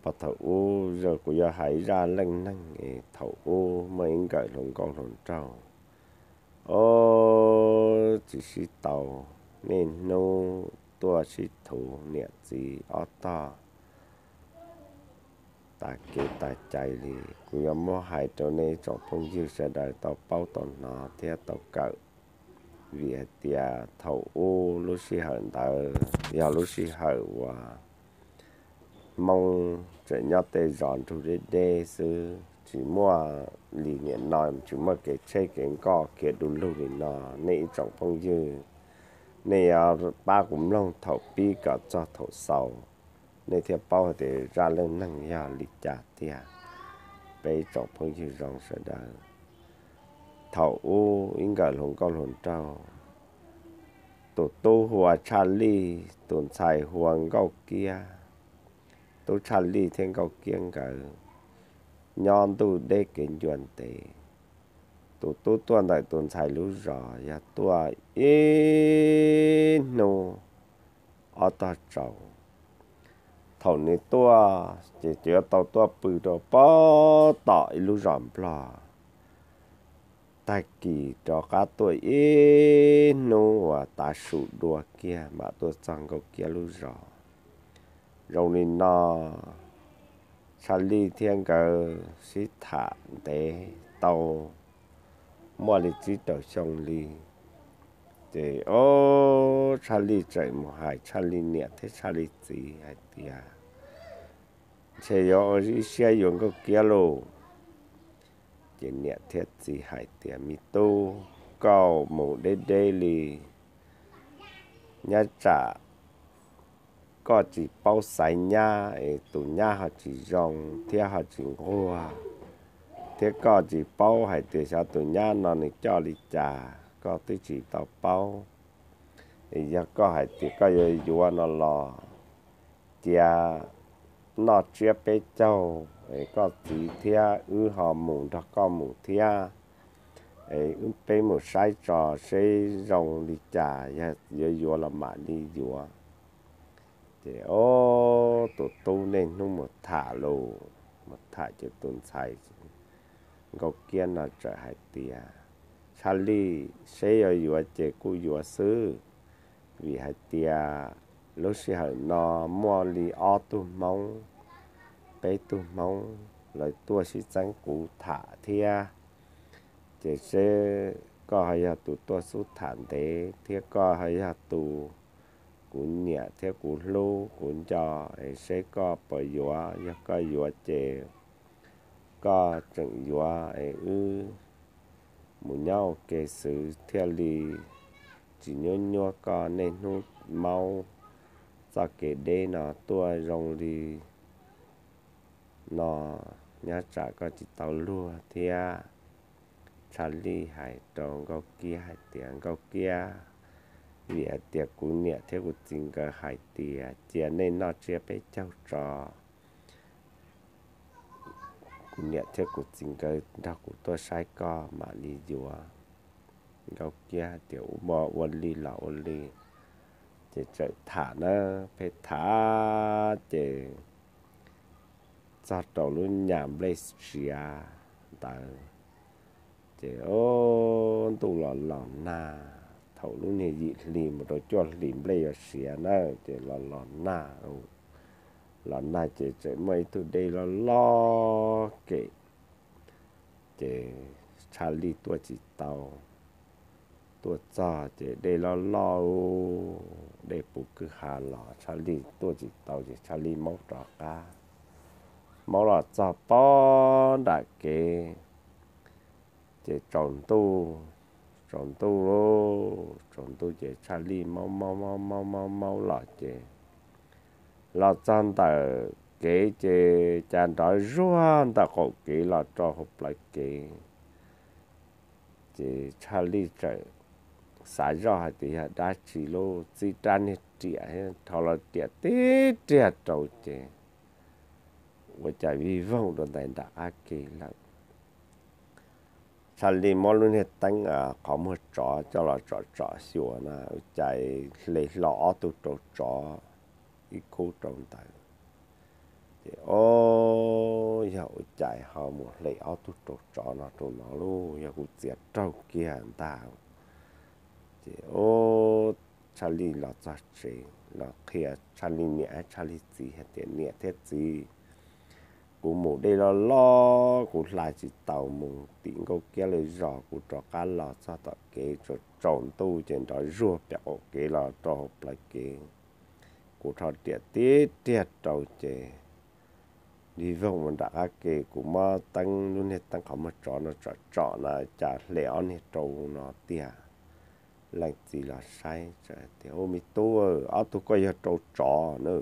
Puag thaum ub yog kuv yuav hais zaj leej neeg es thaum ub muaj ib nkawm hluas nkauj hluas nraug, ob tsis sib tau, niaj hnub tuaj sib thuv niam txiv ob tog tas kev tas cai li. Kuv yuav muab hais rau nej tsoom phooj ywg sawv daws tau paub tau hnov thiab tau kawm, vim hais tias thaum ub lub sij hawm ntawd yog lub sij hawm uas Hmoob tseem nyob tej zos nrug deb deb xwb, tsis muaj li niam no, tsis muaj kev tsheb kev nkoj khiav du lug li no. Nej ib tsoom phooj ywg, nej yuav pab kuv mloog thaum pib kom txog thaum xaus, nej thiaj paub hais tias zaj leej neeg yog li cas tiag. Peb ib tsoom phooj ywg zoo sawv daws, thaum ub ib nkawm hluas nkauj hluas nraug, tus tub hu ua Tshaj Lij, tus ntxhais hu ua Nkauj Kiab. Tub Tshaj Lij thiab Nkauj Kiab nkawd nyob ntuj deb kev ncua ntev. Tus tub tuaj ntawm tus ntxhais lub zos yog tuaj ib hnub ob tog tsaus. Thaum nws tuaj ces yuav tau tuaj pw rau pem tom ib lub zos Nplog. Tag kis rov qab tuaj ib hnub uas tav su dua kiag mam tuaj txog Nkauj Kiab lub zos. Zoo li no, Tshaj Lij thiab nkawd sib tham ntev tau muaj li tsib rau xyoo li. Ces ob, Tshaj Lij tseem mus hais Tshaj Lij niam thiab Tshaj Lij txiv hais tias, ntshe yuav ua ib siab yuav Nkauj Kiab lauj. Ces niam thiab txiv hais tias, me tub, koj mus deb deb li, nyob tsam koj tsis paub xaiv nyab es tus nyab ho tsis zoo thiab ho tsis nquag, thiab koj tsis paub hais tias xyov tus nyab no nws coj li cas, koj twb tsis tau paub. Es yog koj hais tias koj yuav yuav no los cia noj tsiab peb caug, es koj txiv thiab wb ho mus nrog koj mus thiab, es wb peb mus saib tso seb zoo li cas, yog yuav yuav los mam li yuav. Ces ob, tus tub niaj hnub mus tham lus, mus tham ces tus ntxhais Nkauj Kiab no txawm hais tias, Tshaj Lij, seb yuav yuav ces kuj yuav xwb, vim hais tias lub sij hawm no muaj li ob tug Hmoob, peb tug Hmoob lawv tuaj sib txeeb kuv tham thiab. Ces seb koj ho yog tus tuaj xub tham ntev thiab koj ho yog tus kuv nyiam thiab kuv hlub kuv nco, es seb koj puas yuav. Yog koj yuav ces koj tseem yuav es wb mus nyob ua ke xwb thiaj li tsis nyuab nyuab koj niaj hnub maub txoj kev deb no tuaj zoo li no, nyob tsam koj tsis tau luag thiab. Tshaj Lij hais rau Nkauj Kiab hais tias, Nkauj Kiab, vim hais tias kuv niam thiab kuv txiv nkawd hais tias cia nej noj tsiab peb caug tso, kuv niam thiab kuv txiv nkawd nrog kuv tuaj saib koj mam li yuav. Nkauj Kiab hais tias, ua, ua li los ua li. Ces txawm tham na, pheej tham ces txog rau lub nyam nplej siav ntawd, ces ob, ntuj los los nag, thaum lub niag yim hli mus rau cuaj hlis nplej yuav siav na, ces los los nag, los nag ces tseem muaj ib tug dej loj loj kem, ces Tshaj Lij tuaj tsis tau. Tuaj txog ces dej loj loj, dej puv kwj ha los Tshaj Lij tuaj tsis tau ces Tshaj Lij maub rov qab. Maub los txog pem nram kev ces tsaus ntuj, tsaus ntuj lauj, tsaus ntuj ces Tshaj Lij maub maub maub maub maub maub los ces los txog ntawm kev ces cas nrov zuag ntawm qaum kev los rau hauv plawv kev. Ces Tshaj Lij txawm xav zoj hais tias yog dab tsi lauj, txib rab niag riam dhau los riam tib riag rau ces ua cas vij voog rau ntawm nram qab kev lawm. Tshaj Lij muab lub niag teeb qhov muag tsov coj los tsom tsom xyuas na, ua cas hle hlo ob tug rau tsov ib khub rau ntawd. Ob, yog ua cas ho mus hle ob tug rau tsov no rau no lauj, yog kuv txiav raug kiag ntag. Ces ob, Tshaj Lij los txog tsev los qhia Tshaj Lij niam thiab Tshaj Lij txiv hais tias, niam thiab txiv, kuv mus dej loj loj kuv hla tsis tau, mus tim Nkauj Kiab lawv zos, kuv rov qab los txog tom kev tsaus ntuj ces nrov zuag pem qaum kev los rau hauv plawv kev. Kuv rho riam tib riag rau ces nrig voog mus nram qab ke, kuv muab teeb, lub niag teeb qhov muag tsov no tsom tsom na cas hle ob niag rau no tiag. Leej txiv los saib tias, ub, me tub, ob tug koj yog rau tsov na.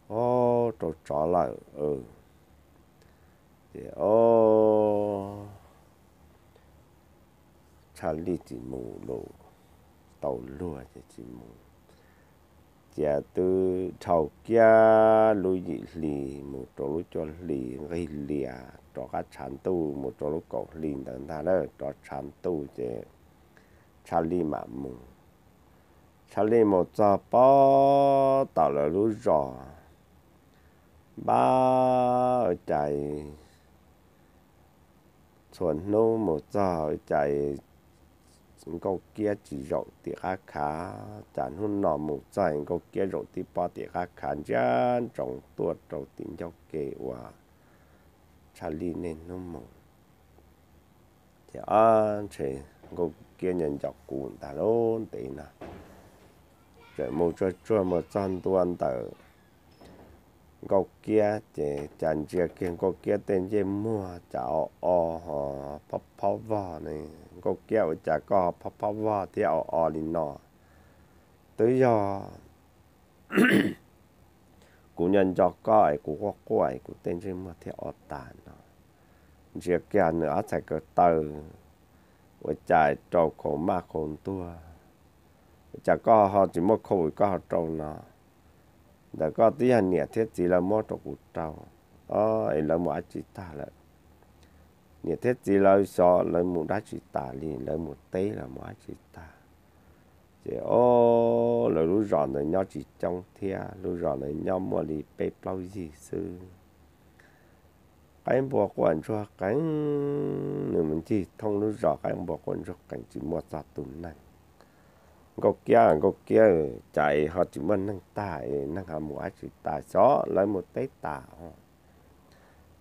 Ob, rau tsov lawm. Ces ob, Tshaj Lij tsis mus lus, tau luag ces tsis mus. Cia twb dhau kiag lub yim hli mus rau lub cuaj hli, nqig lias rov qab tshav ntuj mus rau lub kaum hli ntawd ntag na, rov tshav ntuj ces Tshaj Lij mam mus. Tshaj Lij mus txog pob tom lawv lub zos, npab ua cas txhua hnub mus txog ua cas Nkauj Kiab tsis zaum tim qab khav, cas hnub no mus txog Nkauj Kiab zaum tib pob tim qab khav ntsia ntsoov tuaj rau tim ncauj ke uas Tshaj Lij niaj hnub mus. Ces ob, ntshe Nkauj Kiab nco nco kuv ntag lauj, ntev no tseem mus tsuag tsuag mus txog ntua ntawm Nkauj Kiab ces cas ntsia kiag Nkauj Kiab tej ntsej muag cas o o ho phob phob vog ne. Nkauj Kiab, ua cas koj ho phob phob vog thiab o o li no? Twb yog kuv nco nco koj es kuv quaj quaj es kuv tej ntsej muag thiaj o tas no. Ntsia kiag nws ob txhais ko taw ua cas rau khaus maj khaus ntuag, ua cas koj ho tsis muaj khaus koj ho rau no? Ntawm koj twb yog niam thiab txiv lawv muab rau kuv rau, o, es lawv mus dab tsi tag lawm? Niam thiab txiv lawv xyov lawv mus dab tsi tas li, lawv mus teb los mus dab tsi tag. Ces o, lawv lub zos ntawd nyob tsis coob thiab, lub zos ntawd nyob muaj li peb plaub yig xwb. Qaib npua quaj ntsuag qees, nws mus ncig thoob lub zos qaib npua quaj ntsuag qees tsis muaj txog tus neeg. Nkauj Kiab, Nkauj Kiab, cas es ho tsis muaj neeg tag es neeg ho mus dab tsi tas, xyov lawv mus teb tas os.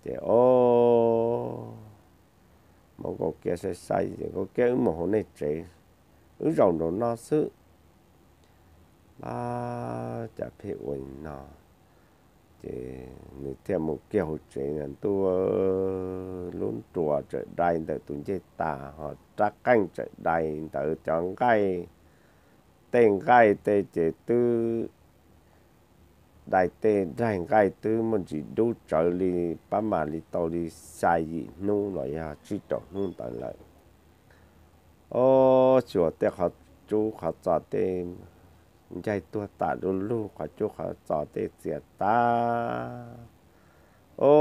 Ces o, muab Nkauj Kiab saib saib ces, Nkauj Kiab, wb mus hauv nej tsev, wb zaum nraum no xwb. Ab, cas pheej ua li no. Ces nws thiaj mus kiag hauv tsev no ntua, lub nruas tseem dai ntawm tus ncej tas, ho rab qeej tseem dai ntawd, cov nqaij, tej nqaij tej ces twb dai, tej nraig nqaij twb muaj ntsis dub tsawv li, pab mam li tau li xya yim hnub los yog tsib rau hnub ntawd lawm. O, xyuas tej qhov cub qhov txos tej ncaig tuag tas du lug, qhov cub qhov txos tej txias tas. O,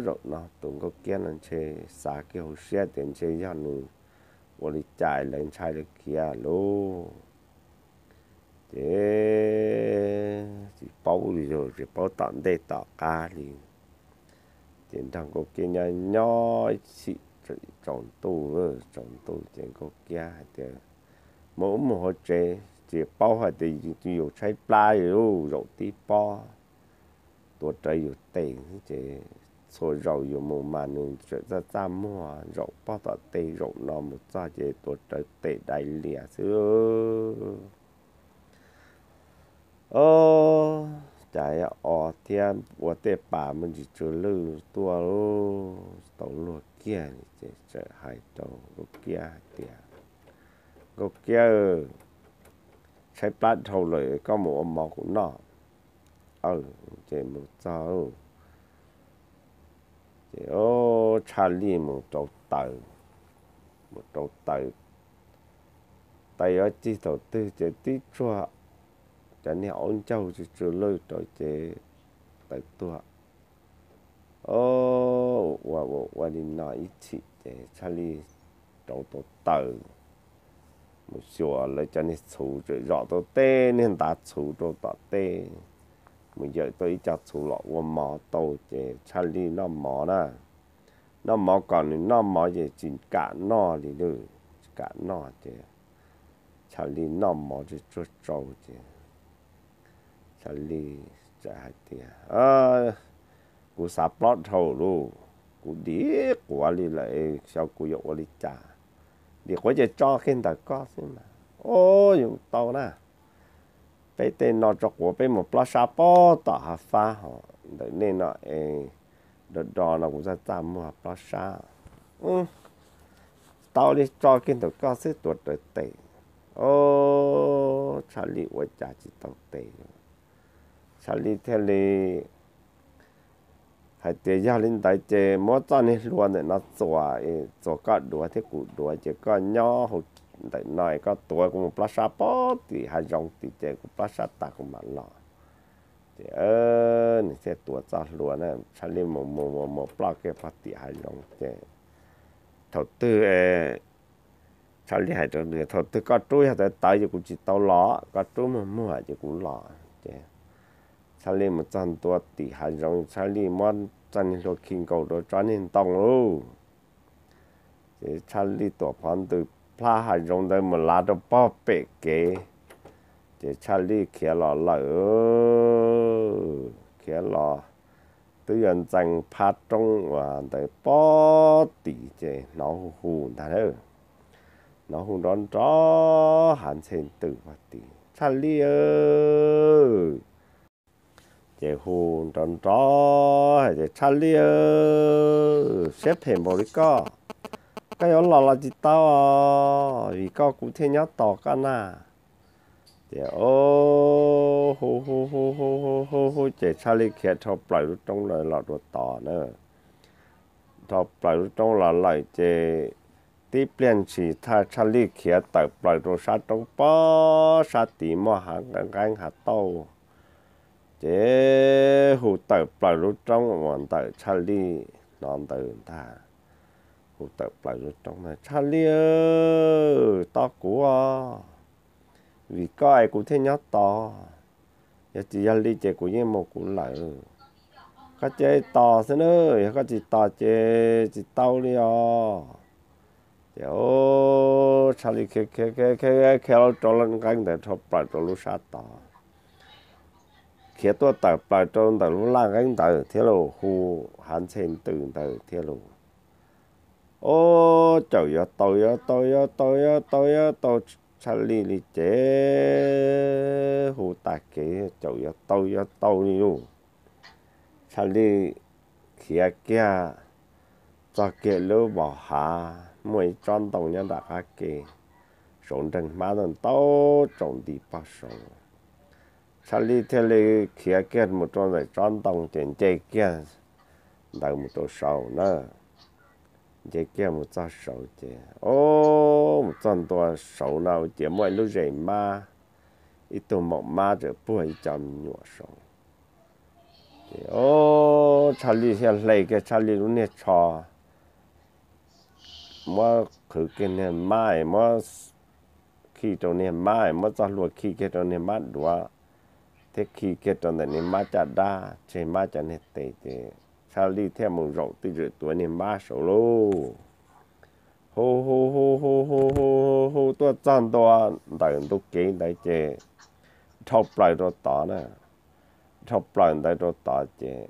zaum no tus Nkauj Kiab no ntshe xav kiag hauv siab tias ntshe yog nws ua li cas lawv ntshai lawv khiav lauj. Ces tsis paub li, tsis paub tom ntej tom qab li. Ces nrog Nkauj Kiab nyob nyob ib chim tsaus ntuj, tsaus ntuj ces Nkauj Kiab hais tias, mus ub mus hauv tsev, tsis paub hais tias yus tshaib plab li lauj, zaum tib pob tuav rawv yus tes xwb ces txhua zaus yus mus mas nws tseem txaj txaj muag, zaum pob tom tej zaum no mus txog ces tuav rawv tes dai lias xwb. O, cas o thiab ua tej pas muaj ntsis tsw lwj tuaj, tau luag kiag li ces txawm hais rau Nkauj Kiab hais tias, Nkauj Kiab, tshaib plab dhau lawm, koj mus ua mov kuv noj. Ces mus txog ces Tshaj Lij mus rau taws, mus rau taws, taws yuav cig thaum twg ces tib tsuag cov niag aub ncaug tsw tsw lwj rau ces taws tuag. O, ua ua ua li no ib chim ces Tshaj Lij rauv tau taws mus xyuas lawv cov niag txhuv tseem zom tau tej niag ntav txhuv rau tom tej, mus yawm tau ib co txhuv los ua mov tau ces Tshaj Lij noj mov na. Noj mov kom nws noj mov ces tsis kam noj li lawm, tsis kam noj ces Tshaj Lij noj mov tsis tsuag tsau ces Tshaj Lij txawm hais tias, kuv xav plob dhau lawm, kuv dim quav li lawm, xyov kuv yuav ua li cas. Dim quav ces tso kiag ntawm koj xwb mas. Au, yuav tau na. Peb tej no tso quav peb mus plob sab pob tom hav fab hos ntawm nej no es, do do no kuv txaj txaj muag plob sab. Tau li, tso kiag ntawm koj xwb, tuav rawv tes. Au, Tshaj Lij ua cas tsis tau tes. Tshaj Lij thiaj li hais tias yog li ntawd ces muab txoj niag hlua ntawm no txuas, txuas koj duav thiab kuv duav ces koj nyob hauv ntawm no es koj tuav kuv mus plob sab pob tim hav zoov tid ces kuv plob sab tas kuv mam los. Ces nws thiaj tuav txoj hlua na, Tshaj Lij mus mus mus mus ploj kiag pog tim hav zoov ces thaum twg Tshaj Lij hais rau nws, thaum twg koj rub yog tawv tawv ces kuv tsis tau los, koj rub muag muag ces kuv los. Ces Tshaj Lij mus txog ntua tim hav zoov, Tshaj Lij muab txoj niag hlua khi nkaus rau tsob niag ntoo lauj. Ces Tshaj Lij tuam phov ntws plab hav zoov ntawd mus lav rau pog pem kev, ces Tshaj Lij khiav los lawm. Khiav los twb yuav ntxees phab roob uas ntawd pob tid ces hnov hu hu ntag, hnov hu nrov nrov hav ntxhe ntws pog tid, Tshaj Lij. Ces hu nrov nrov hais tias, Tshaj Lij, siab phem npaum li koj, koj yuav los los tsis tau, vim koj kuv thiaj nyob tos koj na. Ces hu hu hu hu hu hu hu ces Tshaj Lij khiav dhau plaws lub roob los dua tod na. Dhau plaws lub roob los lawm ces tib pliag ntshis thaj Tshaj Lij khiav tawm plaws rau sab roob pob sab tid muaj hav nqeeb hav tauj. Ces hu tawm plaws lub roob uas ntawm Tshaj Lij hnov ntawd ntag. Hu tawm plaws lub roob ntag, Tshaj Lij, tos kuv os, vim koj es kuv thiaj nyob tos. Yog tsis yog li ces kuv yeej mus kuv lawm. Koj cia li tos xwb na, yog koj tsis tos ces tsis tau li os. Ces Tshaj Lij khiav khiav khiav khiav los rau laj nqeeb ntawd dhau plaws rau lub sab tod, khiav tuaj tawm plaws rau ntawm lub laj nqeeb ntawd thiab los hu hav ntxhe ntws ntawd thiab los, Au, caum yuav tau yuav tau yuav tau yuav tau yuav tau Tshaj Lij li ces hu tas kev, caum yuav tau yuav tau li lauj. Tshaj Lij khiav kiag txog kiag lub vos hav, muaj ib tsob ntoo nyob nram qab ke, saum nreeg hmab ntau ntau tsaus nti pog saud. Tshaj Lij thiaj li khiav kiag mus rau ntawm tsob ntoo ces nce kiag ntawd mus rau saud na. Nce kiag mus txog saud ces, o, mus txog ntua saud no ua ciav muaj ib lub zes mab, ib tug maum mab tseem puag ib co me nyuam saud. Ces, o, Tshaj Lij thiaj hle kiag Tshaj Lij lub niag tsho, muab qhwv kiag niag mab es muab khi rau niag mab es muab txoj hlua khi kiag rau niag mab duav, thiab khi kiag rau ntawm niag mab caj dab tseg mab cov niag tes ces Tshaj Lij thiaj mus zaum twj ywm tuav niag mab saud lauj. Hu hu hu hu hu hu hu hu tuaj txog ntua ntawm ntug kev ntawd ces dhau plaws rau tod na. Dhau plaws ntawd rau tod ces,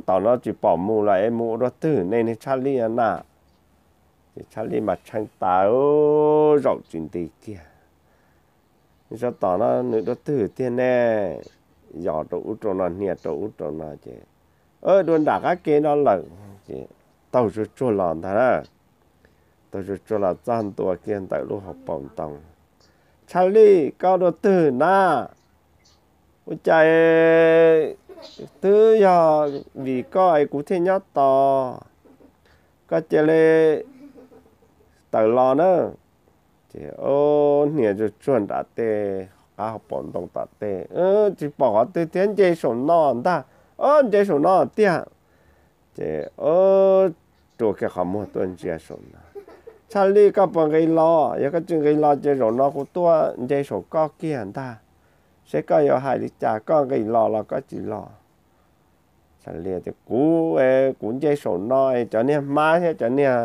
tom no tsis pom mus lawm es mus ua dua twg nej niag Tshaj Lij na? Ces Tshaj Lij mas tshee tas, zaum tsis nti kiag. Nyob tom no nws dua twg tiag ne? Yos rau ub rau no, hnia rau ub rau no ces, dua nram qab ke no lawm. Ces taug tsuag tsuag los ntag na. Taug tsuag tsuag los txog ntua kiag ntawm lub hauv paus ntoo. Tshaj Lij, koj dua twg na? Ua cas twb yog vim koj es kuv thiaj nyob tos, koj cia li tawm los na. Ces hnia tsuag tsuag nram tej qab hauv paus ntoo tom tej, tsis pom qhov twg thiab, nce saum no ntag, o nce saum no tiag. Ces rua kiag qhov muag tuaj ntsia saum no. Tshaj Lij, koj puas nqis los? Yog koj tsis nqis los ces zaum no kuv tuaj nce saum koj kiag ntag. seb koj yuav hais li cas, koj nqis los los koj tsis los. Txhaj Li tias, Kuv, kuv nce saum no es cov niag hmab thiab cov niag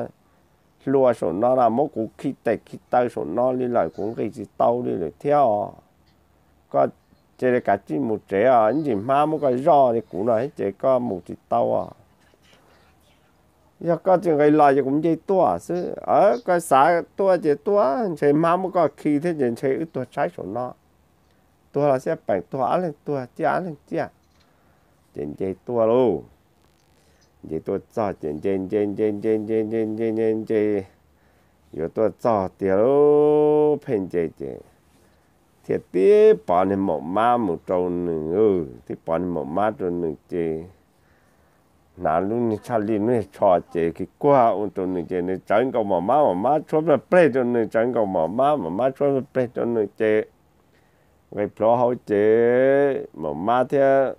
hlua saum no na muab kuv khi tes khi taw saum no li lawm, kuv nqis tsis tau li lawm thiab os. Koj cia li kav tsij mus tsev os, ib ntsis hmab muab koj zoj li kuv no ces koj mus tsis tau os. Yog koj tsis nqis los ces kuv nce tuaj xwb. Koj xav tuaj ces tuaj, ntshe hmab muab koj khi thiab ces ntshe wb tuag tshaib saum no. Tuag los xij peem, tuag ob leeg tuag, ciaj ob leeg ciaj. Ces nce tuaj lauj. Nce tuaj txog ces nce nce nce nce nce nce nce nce nce, yuav tuaj txog tiag lauj, pheej nce ces thiaj tib pov niag maum mab mus rau nws, tib pov niag maum mab rau nws ces hnav lub niag Txhaj Li lub niag tsho ces khi kuag ua rau nws ces nws tsawv nkaus maum mab, maum mab tshuab pleg pleg rau nws, tsawv nkaus maum mab, maum mab tshuab pleg pleg rau nws ces nqis plhuav hauv ces maum mab thiab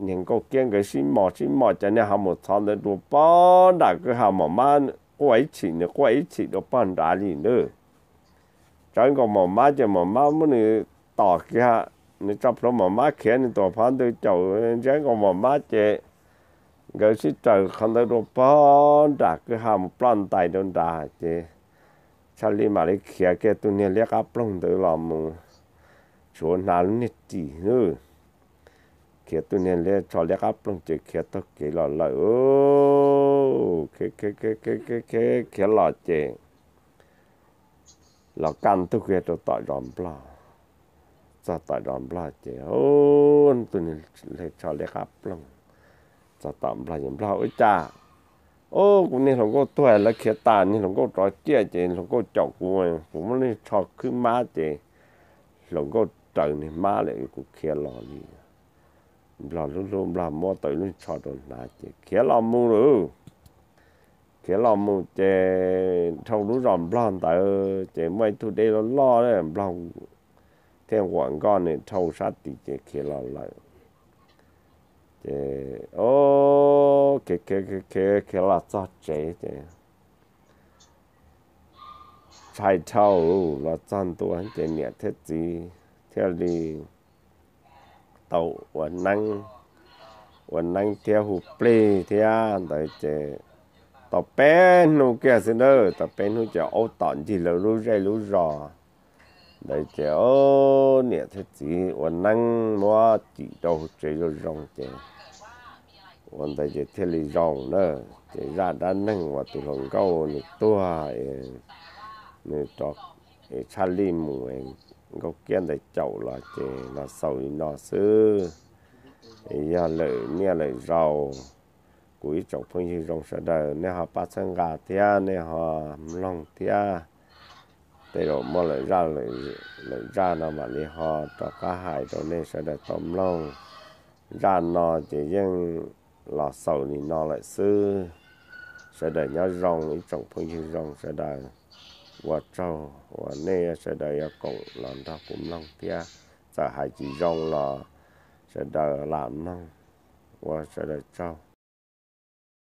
niag Nkauj Kiab nkawd sib mos sib mos, cov niag ho mus txhov ntawd dua pog nram kwj ha, maum mab quaj ib chim nws quaj ib chim dua pog nrad li ntawd. Tsawv nkaus maum mab ces maum mab muab nws tom kiag, nws tso plhuav maum mab khiav, nws tuam phov ntws caum ntsiab nkaus maum mab ces nkawd sib raws qhov ntawd dua pog nram kwj ha mus ploj ntais rau nrad ces Txhaj Li mam li khiav kiag tus niag liab qab ploog ntawd los mus tshuav hnav lub niag ris. Khiav tus niag liab tsho liab qab ploog ces khiav taug kev los lawm. Khiav los ces los kaj ntug kiag rau tom zos Nplog. Txog tom zos Nplog ces tus niag tsho liab qab ploog txog tom Nplog ces Nplog, Ua cas, ub, kuv niag hluas nkauj tuag, lawv khiav tas, niag hluas nkauj rov ciaj ces hluas nkauj caum kuv, kuv muab niag tsho khwb mab ces hluas nkauj raws niag mab lawm, kuv khiav los li. Nplog hlub hlub Nplog muab tau ib lub tsho rau hnav ces khiav los mus lawm. Khiav los mus ces dhau lub zos Nplog ntawd ces muaj ib tug dej loj loj, Nplog thiaj nquam nkoj nws dhau sab tid ces khiav los lawm. Ces khiav khiav khiav los txog tsev ces tshais dhau los txog ntua ces niam thiab txiv thiaj li tau ua neeb, ua neeb thiab hu plig thiab ntawd ces tau peb hnub kiag xwb na, tau peb hnub ces aub tom ncig lawv lub zej lub zos ntawd ces niam thiab txiv ua neeb muab cim rau hauv tsev zoo zoo ces ua ntawd ces thiaj li zoo na. Ces zaj dab neeg uas tus hluas nkauj nws tuag, nws rov, Txhaj Li mus, Nkauj Kiab ntawd caum los ces los xaus li no xwb. Yog lawm niaj lawm zaus, kuv ib tsoom phooj ywg zoo sawv daws nej ho pab txhawb nqa thiab nej ho mloog thiab. Tej zaum muaj lawm zaj, lawm zaj no mam li ho rov qab hais rau nej sawv daws tau mloog. Zaj no ces yeej los xaus li no lawm xwb. Sawv daws nyob zoo ib tsoom phooj ywg zoo sawv daws. Ua tsaug uas nej sawv daws yuav koom los nrog kuv mloog thiab. Txawm hais tsis zoo los sawv daws lam mloog. Ua sawv daws tsaug.